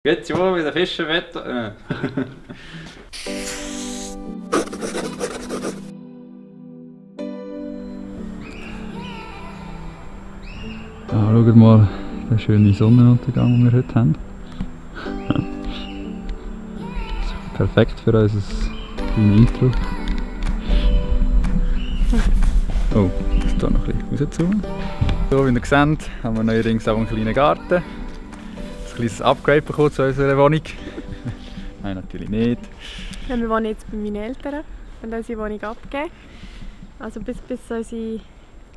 Geht's wohl, wie der Fischerwetter? Ja, schaut mal den schönen Sonnenuntergang, den wir heute haben. Perfekt für unser kleines Intro. Oh, das ist hier noch ein bisschen rauszoomen. So, wie ihr seht, haben wir neuerdings auch einen kleinen Garten. Ein kleines Upgrade bekommen zu unserer Wohnung. Nein, natürlich nicht. Ja, wir wohnen jetzt bei meinen Eltern und unsere Wohnung abgeben. Also bis unsere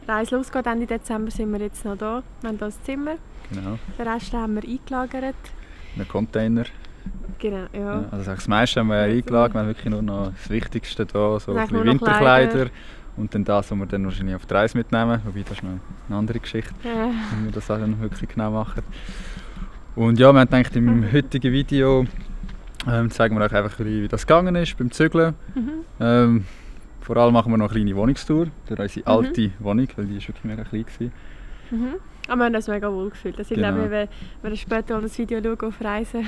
Reise losgeht, Ende Dezember, sind wir jetzt noch da. Wir haben hier das Zimmer. Genau. Den Rest haben wir eingelagert. Einen Container. Genau, ja. Also das meiste haben wir ja eingelagert, wir haben wirklich nur noch das Wichtigste hier, so ein bisschen nur Winterkleider. Und dann das, was wir dann wahrscheinlich auf die Reise mitnehmen. Wobei, das ist noch eine andere Geschichte, wenn wir das auch dann wirklich genau machen. Und ja, wir haben gedacht, im heutigen Video zeigen wir euch einfach, wie das gegangen ist beim Zügeln. Vor allem machen wir noch eine kleine Wohnungstour durch unsere alte Wohnung, weil die war wirklich mega klein gewesen. Aber wir haben uns mega wohl gefühlt. Also ich glaube, wenn wir später mal das Video schauen auf Reisen,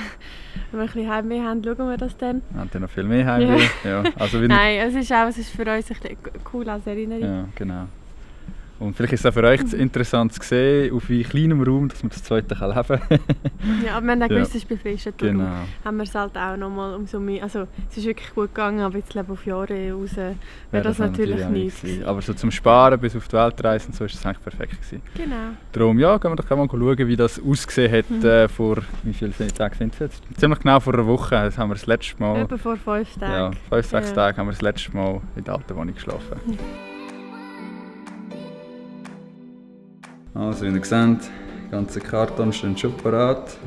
wenn wir ein bisschen Heimweh haben, schauen wir das dann. Wir haben dann noch viel mehr Heimweh. Ja. Also nein, es ist für uns ein bisschen cool als Erinnerung. Ja, genau. Und vielleicht ist es auch für euch interessant zu sehen, auf wie kleinem Raum dass man das zweite leben kann. Ja, aber wir haben auch gewusst, es ist befristet. Genau. Darum haben wir es halt auch nochmal umso mehr. Also es ist wirklich gut gegangen, aber jetzt auf Jahre raus wäre das natürlich nichts. Aber so zum Sparen bis auf die Weltreise und so ist das eigentlich perfekt gewesen. Genau. Darum ja, gehen wir doch mal schauen, wie das ausgesehen hat vor, wie viele Tage sind es jetzt? Ziemlich genau vor einer Woche. Das haben wir das letzte Mal. Etwa vor 5 Tagen. Ja, 5, 6 Tage haben wir das letzte Mal in der alten Wohnung geschlafen. Also wie ihr seht, die ganzen Kartons stehen schon parat.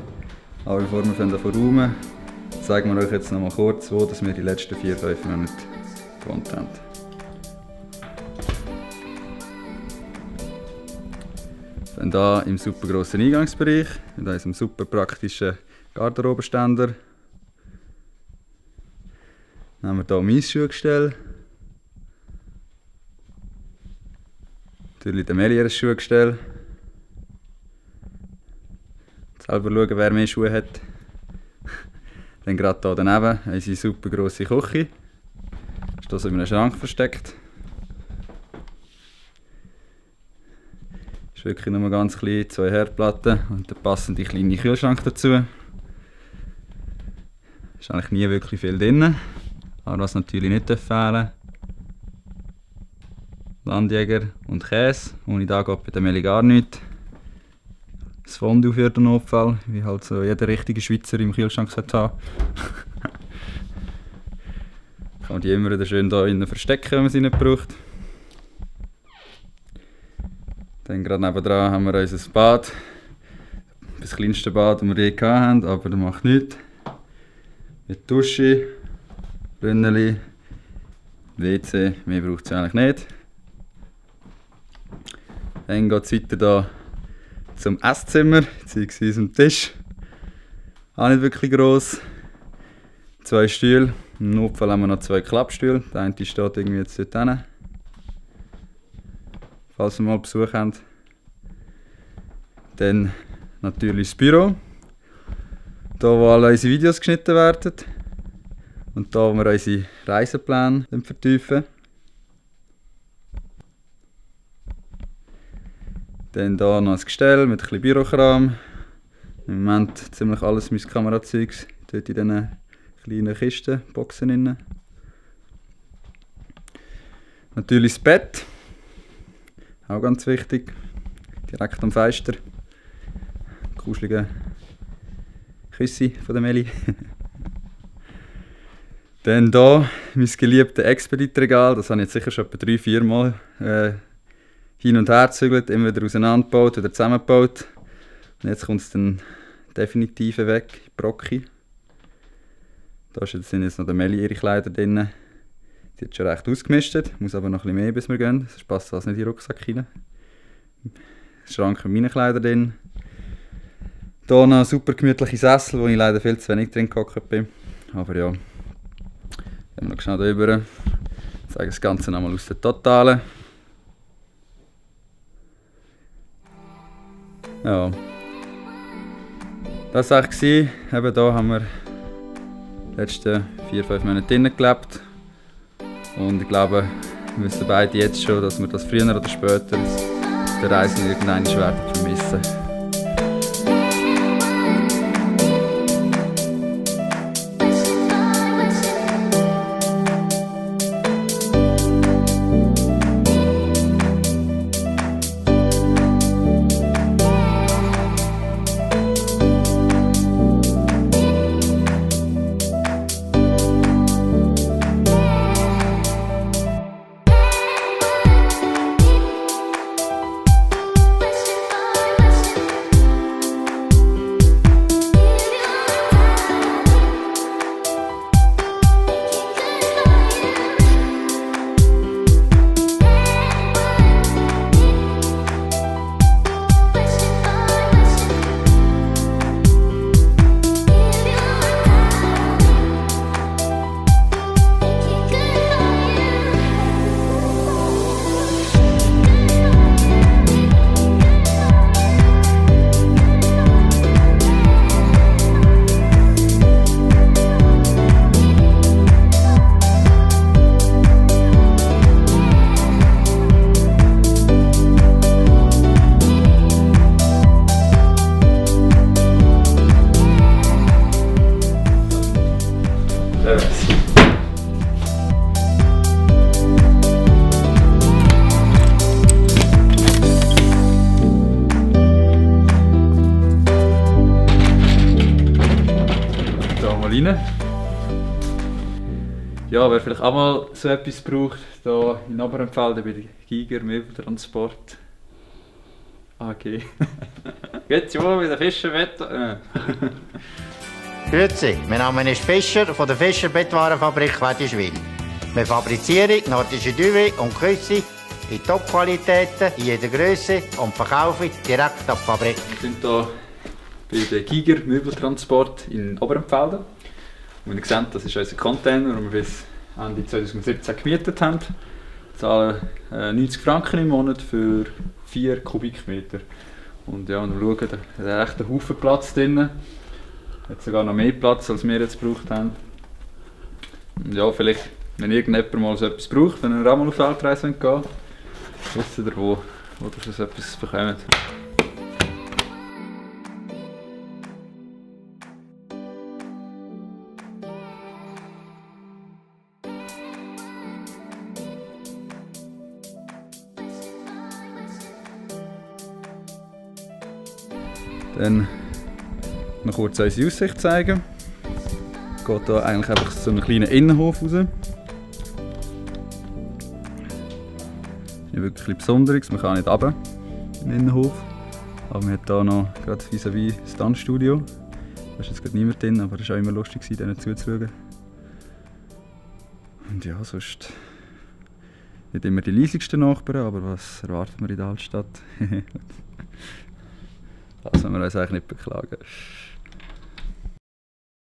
Aber bevor wir räumen, zeigen wir euch jetzt noch mal kurz, wo wir die letzten 4-5 Monate gewohnt haben. Dann hier im super grossen Eingangsbereich mit unserem super praktischen Garderobenständer. Dann haben wir hier mein Schuhgestell. Natürlich der Meli ihr Schuhgestell. Selber schauen, wer mehr Schuhe hat. Dann gerade hier daneben unsere super grosse Küche. Ist hier so in einem Schrank versteckt. Ist wirklich nur ganz klein, 2 Herdplatten und der passende kleine Kühlschrank dazu. Ist eigentlich nie wirklich viel drin. Aber was natürlich nicht fehlen darf, Landjäger und Käse. Ohne da geht bei der Meli gar nichts. Das Fondue für den Notfall, wie halt so jeder richtige Schweizer im Kühlschrank sollte haben. Kann man die immer wieder schön hier innen verstecken, wenn man sie nicht braucht. Dann gerade nebenan haben wir unser Bad. Das kleinste Bad, das wir je hatten, aber das macht nichts. Mit Dusche, Brünneli, WC, mehr braucht es eigentlich nicht. Dann geht es weiter hier zum Esszimmer, bzw. zum Tisch. Auch nicht wirklich gross. 2 Stühle. Im Notfall haben wir noch 2 Klappstühle. Der eine steht irgendwie jetzt dort hin. Falls wir mal Besuch haben. Dann natürlich das Büro. Hier, wo alle unsere Videos geschnitten werden. Und hier, wo wir unsere Reisepläne vertiefen. Dann hier noch ein Gestell mit ein bisschen Bürokram. Im Moment ziemlich alles mein Kamerazeugs dort in diesen kleinen Kisten, Boxen drin. Natürlich das Bett. Auch ganz wichtig. Direkt am Fenster. Kuschelige Küsse von der Meli. Dann hier mein geliebtes Expedit-Regal. Das habe ich jetzt sicher schon etwa 3-4 Mal hin und her gezügelt, immer wieder auseinandergebaut oder zusammengebaut. Und jetzt kommt es dann definitiv weg, Brocki. Da sind jetzt noch der Meli ihre Kleider drin. Sie hat schon recht ausgemistet, muss aber noch ein bisschen mehr, bis wir gehen, sonst passt das nicht in den Rucksack rein. Schrank mit meinen Kleidern drin. Hier noch super gemütliche Sessel, wo ich leider viel zu wenig drin gehockt bin. Aber ja, gehen wir noch schnell rüber. Ich zeige das Ganze nochmal aus der Totalen. Ja. Das war es. Eben hier haben wir die letzten 4-5 Monate drinnen gelebt. Und ich glaube, wir wissen beide jetzt schon, dass wir das früher oder später auf der Reise irgendwann werden vermissen. Rein. Ja, wer vielleicht auch mal so etwas braucht, hier in Oberempfeld bei der Giger Möbeltransport AG. Geht's ja mit dem Fischerwetter? Grüezi, mein Name ist Fischer von der Fischer Bettwarenfabrik Wedischwil. Wir fabrizieren nordische Duvet und Küsse in Top-Qualitäten, in jeder Größe und verkaufen direkt ab Fabrik. Wir sind hier bei der Giger Möbeltransport in Oberempfeld. Und ihr seht, das ist unser Container, den wir bis Ende 2017 gemietet haben. Wir zahlen 90 Franken im Monat für 4 Kubikmeter. Und ja, und wir schauen, da hat echt einen Haufen Platz drin. Hat sogar noch mehr Platz, als wir jetzt gebraucht haben. Und ja, vielleicht, wenn irgendjemand mal so etwas braucht, wenn ihr auch mal auf Weltreise gehen wollt, wisst ihr, wo ihr so etwas bekommt. Dann noch kurz unsere Aussicht zeigen. Es geht hier eigentlich einfach so einen kleinen Innenhof raus. Nicht wirklich etwas Besonderes, man kann nicht runter in den Innenhof. Aber man hat hier noch gerade vis-à-vis das Tanzstudio. Da ist jetzt gerade niemand drin, aber es war auch immer lustig, denen zuzuschauen. Und ja, sonst nicht immer die leisigsten Nachbarn, aber was erwartet man in der Altstadt? Das müssen wir uns eigentlich nicht beklagen.